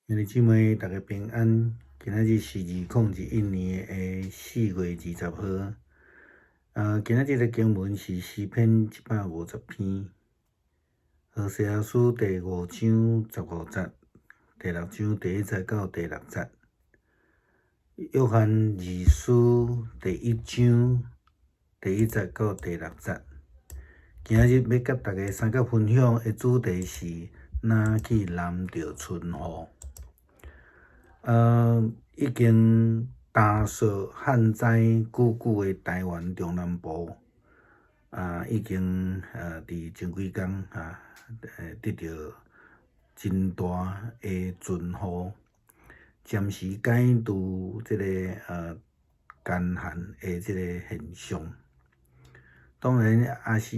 兄弟姊妹，大家平安。今仔日是2021年的4月20號。今仔日的經文是詩篇150篇，何西阿書第五章15節，第六章第一節到第六節，約翰二書第一章第一節到第六節。今仔日欲佮大家相佮分享的主題是若去淋著春雨。已經焦燥旱災久久的台灣中南部，已經佇前幾工得著真大的春雨，暫時解除這個乾旱的這個現象。當然，也是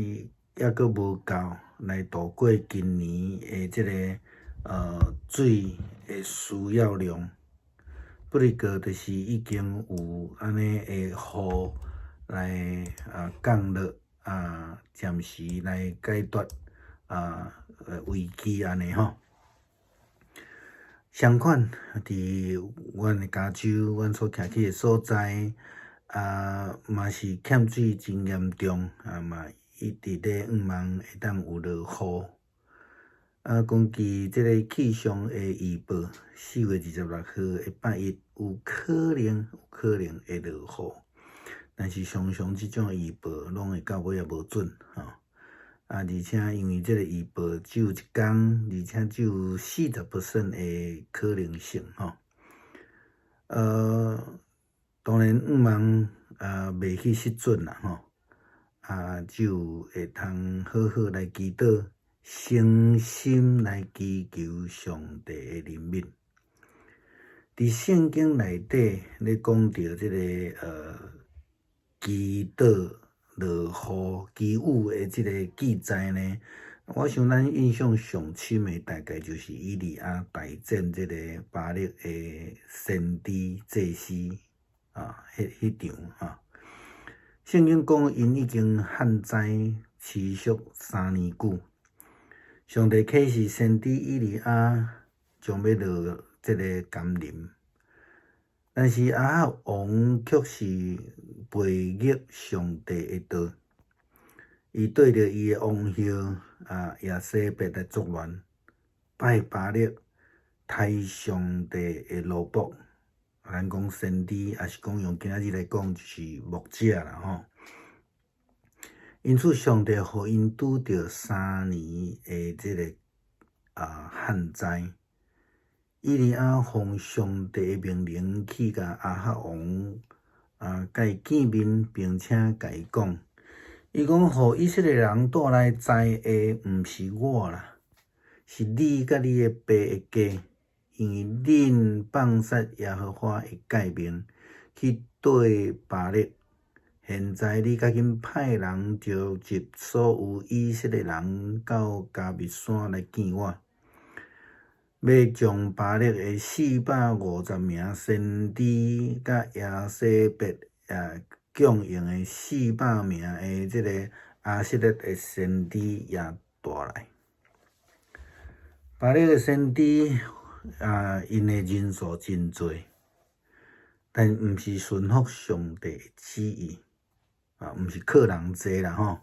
猶閣無夠來度過今年的這個水的需要量。不過，就是已經有按呢的雨來降落暫時來解決危機按呢吼。相款，佇阮的加州，阮所徛起的所在，嘛是欠水真嚴重，嘛一直咧向望會當有落雨。根據這个氣象的預報，4月26號禮拜一有可能會落雨，但是常常這種預報攏會到尾也無準吼。而且因為這个預報只有一工，而且只有40% 的可能性吼。當然向望袂去失準啦吼。只有會通好好來祈禱，誠心來祈求上帝的憐憫。佇聖經內底咧講著這个祈禱落雨祈雨的這个記載呢，我想咱印象上深的大概就是以利亞大戰這个巴力的先知祭司彼場。聖經講𪜶已經旱災持續3年久，上帝啟示先知以利亞將欲落這个甘霖，但是亞哈王卻是背逆上帝的道，伊對著伊的王后耶洗別來作亂，拜巴力，刣上帝的奴僕，咱講先知，抑是講用今仔日來講，就是牧者啦吼。因此，上帝予𪜶拄著三年的這个旱災。以利亞奉上帝的命令去共亞哈王共伊見面，並且共伊講，伊講予以色列人帶來災禍，毋是我啦，是你佮你的爸的家，因為恁放殺耶和華的誡命，去對巴力。現在你趕緊派人召集所有以色列人到迦密山來見我，欲將巴力的450名先知佮耶洗別供應的400名的這个亞實突的先知也帶來。巴力的先知𪜶的人數真濟，但毋是順服上帝的旨意。毋是靠人濟啦吼。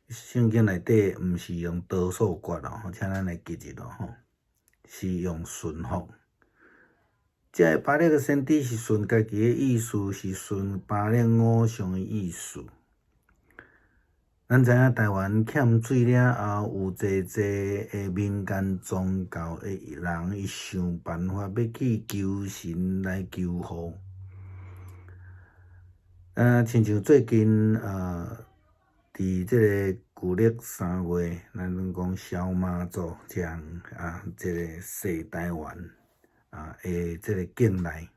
聖經內底毋是用多數決哦，請咱來記住咯吼，是用順服。這个巴力的先知是順家己的意思，是順巴力偶像的意思。咱知影台灣欠水了後，有濟濟的民間宗教的人，伊想辦法欲去求神來求雨。親像最近佇這个舊曆3月，咱攏講蕭媽祖這項這个踅台灣的這个境內，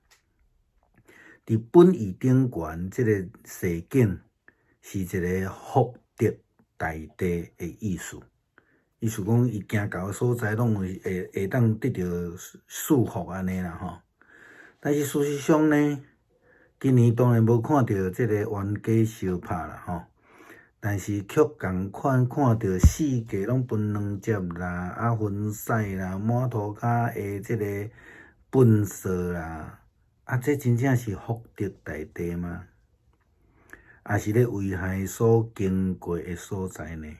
佇本意頂懸，這个踅境是一个福德大地的意思。意思講，伊行到的所在，攏會當得著賜福按呢啦吼。但是事實上呢，今年當然無看著這个冤家相拍啦吼，但是卻仝款看著四界攏分兩隻啦，薰屎啦，滿塗跤的這个糞掃啦，這真正是福德大地嗎？抑是咧危害所經過的所在呢？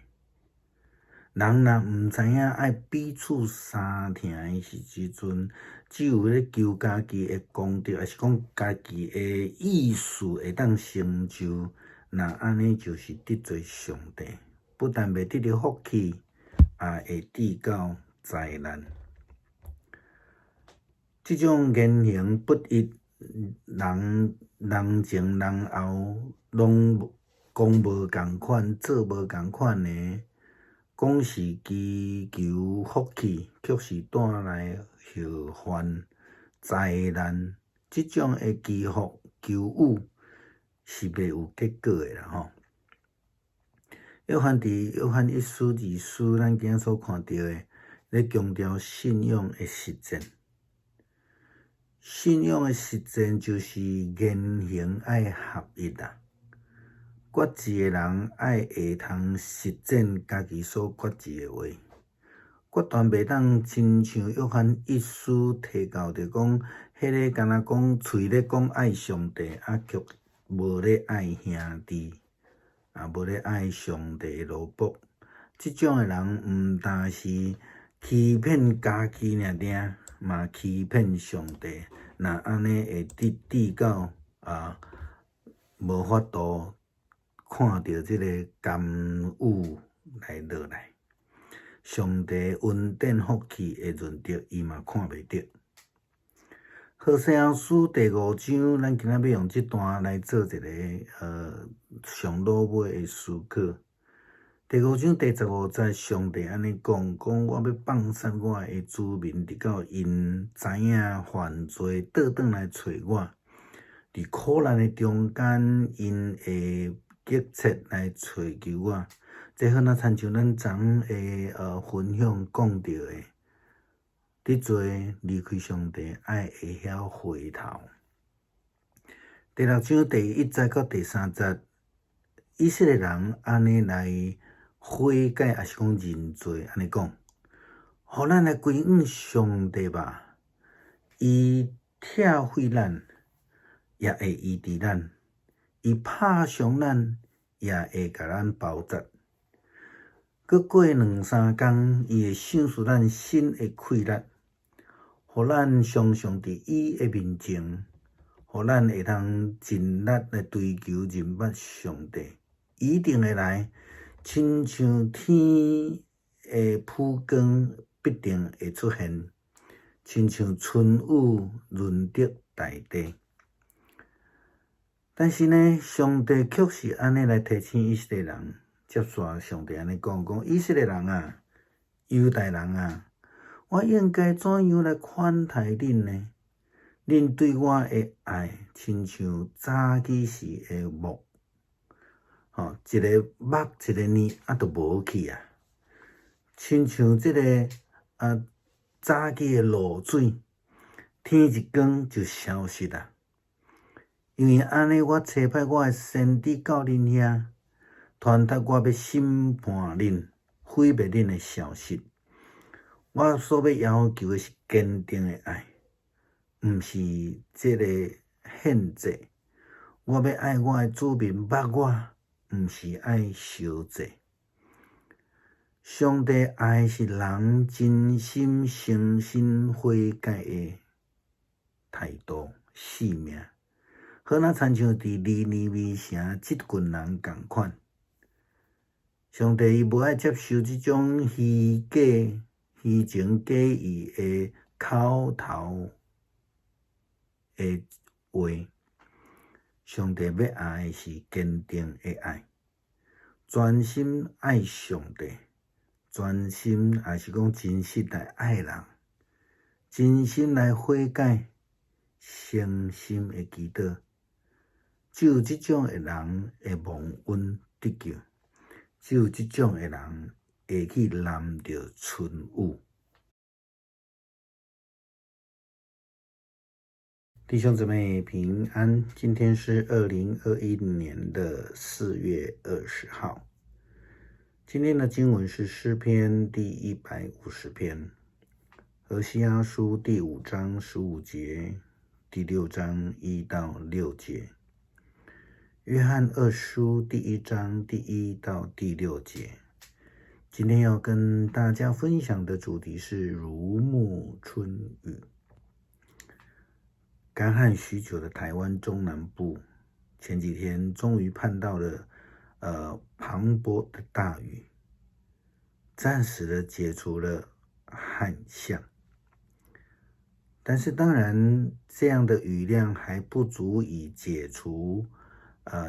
人若毋知影愛彼此相疼的時陣，只有咧求家己的功德，抑是講家己的意思會當成就，若按呢就是得罪上帝，不但袂得著福氣，也會致到災難。這種言行不一，人人前人後攏講無仝款，做無仝款的，講是祈求福氣，卻是帶來禍患、災難。這種的祈福求雨是袂有結果的啦吼。約翰佇約翰一書二書，咱今仔所看著的，咧強調信仰的實踐。信仰的實踐就是言行愛合一啦。決志的人愛會通實踐家己所決志的話，決斷袂當親像約翰一書提到著講，彼个敢若講喙咧講愛上帝，卻無咧愛兄弟，也無咧愛上帝的奴僕。這種的人毋但是欺騙家己爾爾，嘛欺騙上帝。若按呢會致到無法度看著這个甘雨來落來，上帝恩典福氣的潤澤，伊嘛看袂著。何西阿書第五章，咱今仔欲用這段來做一个上落尾的思考。第五章第15節，上帝按呢講，講我欲放殺我的子民，直到𪜶知影犯罪，倒轉來揣我。佇苦難的中間，𪜶會急切來揣求我。這好若親像咱昨昏的分享講著的，得罪離開上帝，愛會曉回頭。第六章第1節到第3節，以色列人按呢來悔改，抑是講認罪，按呢講，予咱來歸向上帝吧。伊拆毀咱，也會醫治咱；伊拍傷咱，也會共咱包紮。閣過兩三工，伊會賞賜咱新的氣力，予咱常常佇伊的面前，予咱會當盡力來追求認捌上帝。伊一定會來，親像天的普光必定會出現，親像春雨潤澤大地。但是呢，上帝卻是按呢來提醒以色列人。接續上帝按呢講，講以色列人啊，猶大人啊，我應該怎樣來款待恁呢？恁對我的愛，親像早起時的霧，吼，一个目一个暝就無去啊，親像這个早起的露水，天一光就消失啊。因為按呢，我差派我的先知到恁遐，傳達我欲審判恁、毀滅恁的消息。我所欲要求的是堅定的愛，毋是這个獻祭。我欲愛我的子民捌我，毋是愛燒祭。上帝愛是人真心誠心悔改的態度、性命。好若親像佇尼尼微城這群人仝款，上帝伊無愛接受這種虛假、虛情假意的口頭的話。上帝欲愛的是堅定的愛，專心愛上帝，專心抑是講真實來愛人，真心來悔改，誠心的祈禱。只有這種的人會蒙恩得救，只有這種的人會去淋著春雨。弟兄姊妹平安，今天是2021年的4月20號。今天的经文是诗篇第150篇，何西阿书第5章15节，第6章1到6节，约翰二书第1章第1到第6节。今天要跟大家分享的主题是如沐春雨。干旱许久的台湾中南部，前几天终于盼到了磅礴的大雨，暂时的解除了旱象。但是当然，这样的雨量还不足以解除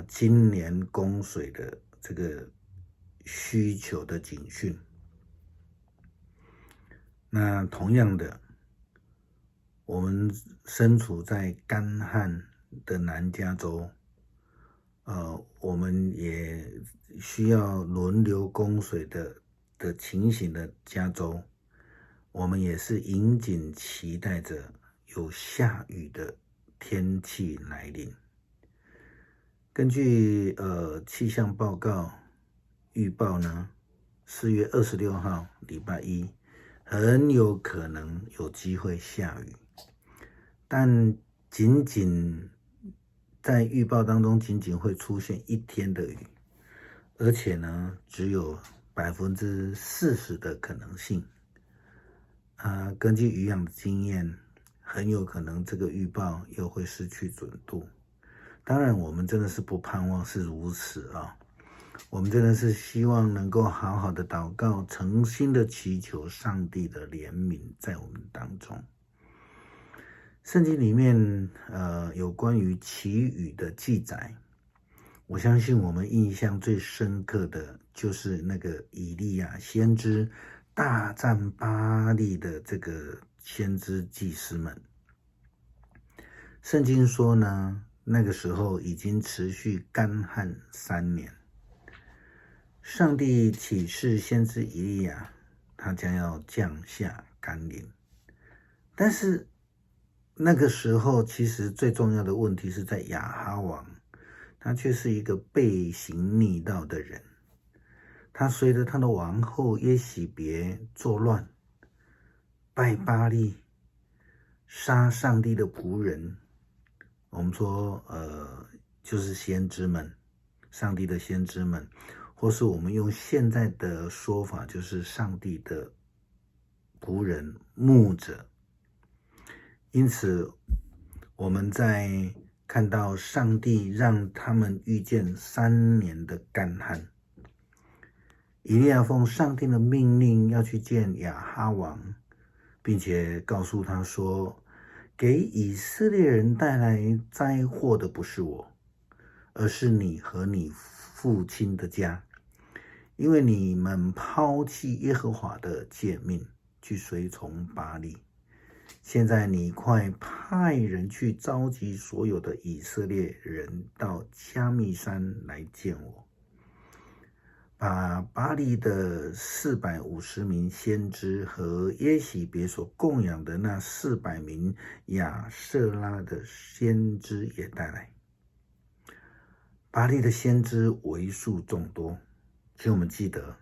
今年供水的这个需求的警讯。那同样的，我们身处在干旱的南加州，我们也需要轮流供水的情形的加州，我们也是引颈期待着有下雨的天气来临。根据气象报告预报呢，4月26号礼拜一很有可能有机会下雨，但仅仅在预报当中，仅仅会出现一天的雨，而且呢，只有40%的可能性。啊，根据以往的经验，很有可能这个预报又会失去准度。当然，我们真的是不盼望是如此啊，我们真的是希望能够好好的祷告，诚心的祈求上帝的怜悯在我们当中。圣经里面，有关于祈雨的记载，我相信我们印象最深刻的就是那个以利亚先知大战巴力的这个先知祭司们。圣经说呢，那个时候已经持续干旱3年，上帝启示先知以利亚，他将要降下甘霖，但是那个时候，其实最重要的问题是在亚哈王，他却是一个悖行逆道的人。他随着他的王后耶洗别作乱，拜巴力，杀上帝的仆人。我们说，就是先知们，上帝的先知们，或是我们用现在的说法，就是上帝的仆人牧者。因此，我们在看到上帝让他们遇见三年的干旱。以利亚奉上帝的命令要去见亚哈王，并且告诉他说：“给以色列人带来灾祸的不是我，而是你和你父亲的家，因为你们抛弃耶和华的诫命，去随从巴力。现在你快派人去召集所有的以色列人到迦密山来见我，把巴力的450名先知和耶洗别所供养的那400名亚舍拉的先知也带来。”巴力的先知为数众多，请我们记得，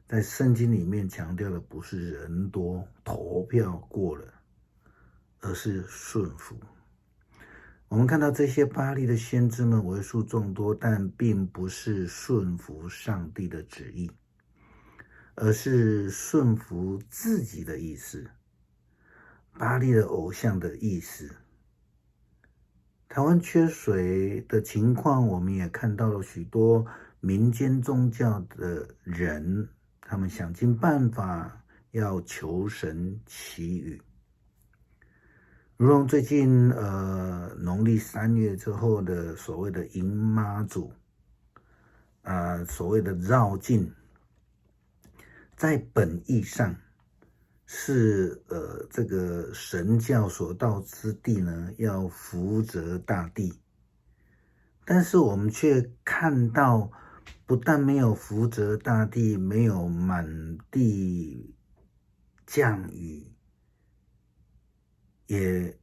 在圣经里面强调的不是人多投票过了，而是顺服。我们看到这些巴力的先知们为数众多，但并不是顺服上帝的旨意，而是顺服自己的意思，巴力的偶像的意思。台湾缺水的情况，我们也看到了许多民间宗教的人，他们想尽办法要求神祈雨。如同最近农历3月之后的所谓的迎妈祖，啊，所谓的绕境，在本意上是这个神轿所到之地呢，要福泽大地，但是我们却看到，不但没有福泽大地，没有满地降雨。也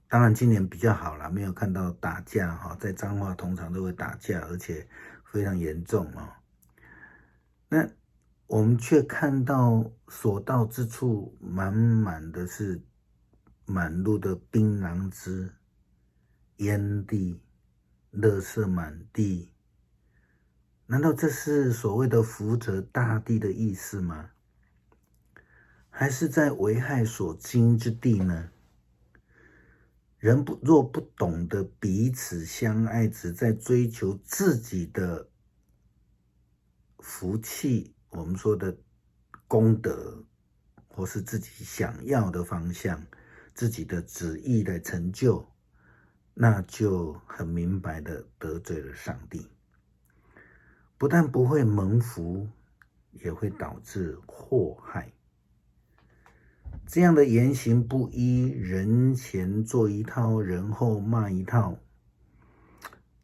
当然今年比较好了，没有看到打架哈，在彰化通常都会打架，而且非常严重哦。那我們卻看到所到之處，滿滿的是滿路的檳榔汁、煙蒂、垃圾滿地。難道這是所謂的福澤大地的意思嗎？還是在危害所經之地呢？人不若不懂得彼此相愛，只在追求自己的福氣，我們說的功德，或是自己想要的方向，自己的旨意來成就，那就很明白的得罪了上帝。不但不會蒙福，也會導致禍害。這樣的言行不一，人前做一套，人後罵一套，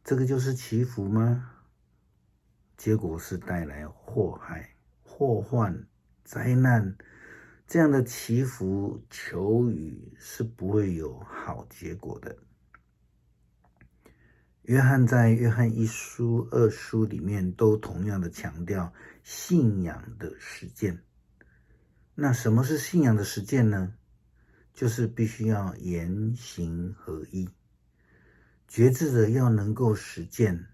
這個就是祈福嗎？結果是帶來禍害、禍患、災難。這樣的祈福求雨是不會有好結果的。約翰在約翰一書、二書裡面都同樣的強調信仰的實踐。那什麼是信仰的實踐呢？就是必須要言行合一。決志者要能夠實踐，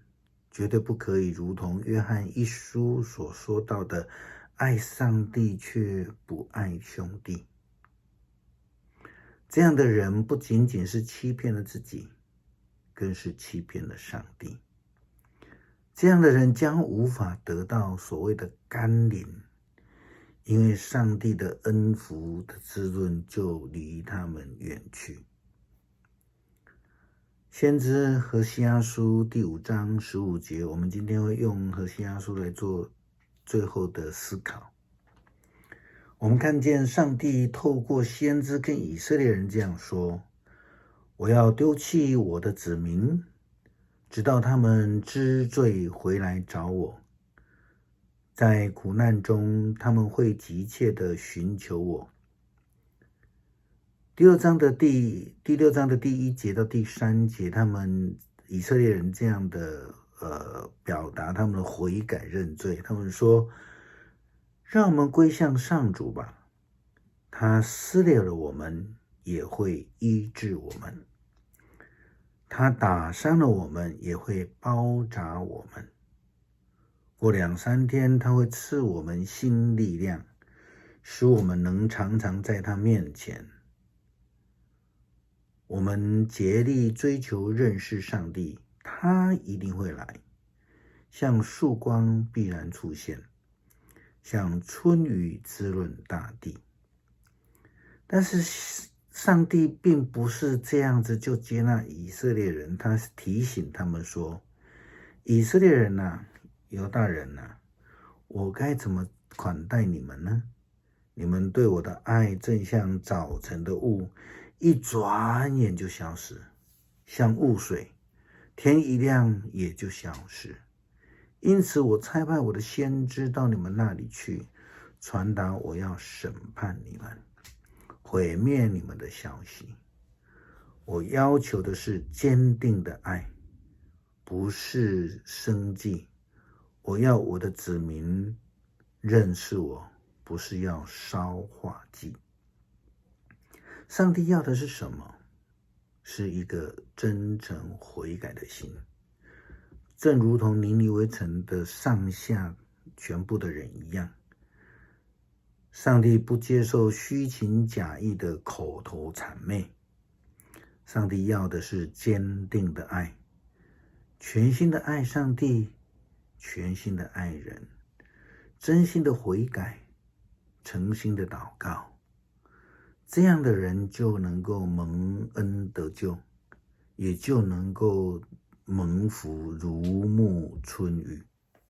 絕對不可以如同約翰一書所說到的，愛上帝卻不愛兄弟。這樣的人不僅僅是欺騙了自己，更是欺騙了上帝。這樣的人將無法得到所謂的甘霖，因為上帝的恩福的滋潤就離他們遠去。先知何西阿書第5章15節，我們今天會用何西阿書來做最後的思考。我們看見上帝透過先知跟以色列人這樣說：我要丟棄我的子民，直到他們知罪回來找我。在苦難中，他們會急切的尋求我。第六章的第1節到第3節，他們以色列人這樣的表達他們的悔改認罪。他們說：讓我們歸向上主吧，他撕裂了我們，也會醫治我們；他打傷了我們，也會包紮我們。過兩三天，他會賜我們新力量，使我們能常常在他面前。我們竭力追求認識上帝，他一定會來，像曙光必然出現，像春雨滋潤大地。但是上帝並不是這樣子就接納以色列人，他提醒他們說：以色列人啊，猶大人啊，我該怎麼款待你們呢？你們對我的愛正像早晨的霧，一轉眼就消失，像霧水，天一亮也就消失。因此我差派我的先知到你們那裡去，傳達我要審判你們、毀滅你們的消息。我要求的是堅定的愛，不是牲祭。我要我的子民認識我，不是要燒化祭。上帝要的是什麼？是一個真誠悔改的心，正如同尼尼微城的上下全部的人一樣。上帝不接受虛情假意的口頭諂媚，上帝要的是堅定的愛，全心的愛上帝，全心的愛人，真心的悔改，誠心的禱告。這樣的人就能夠蒙恩得救，也就能夠蒙福如沐春雨。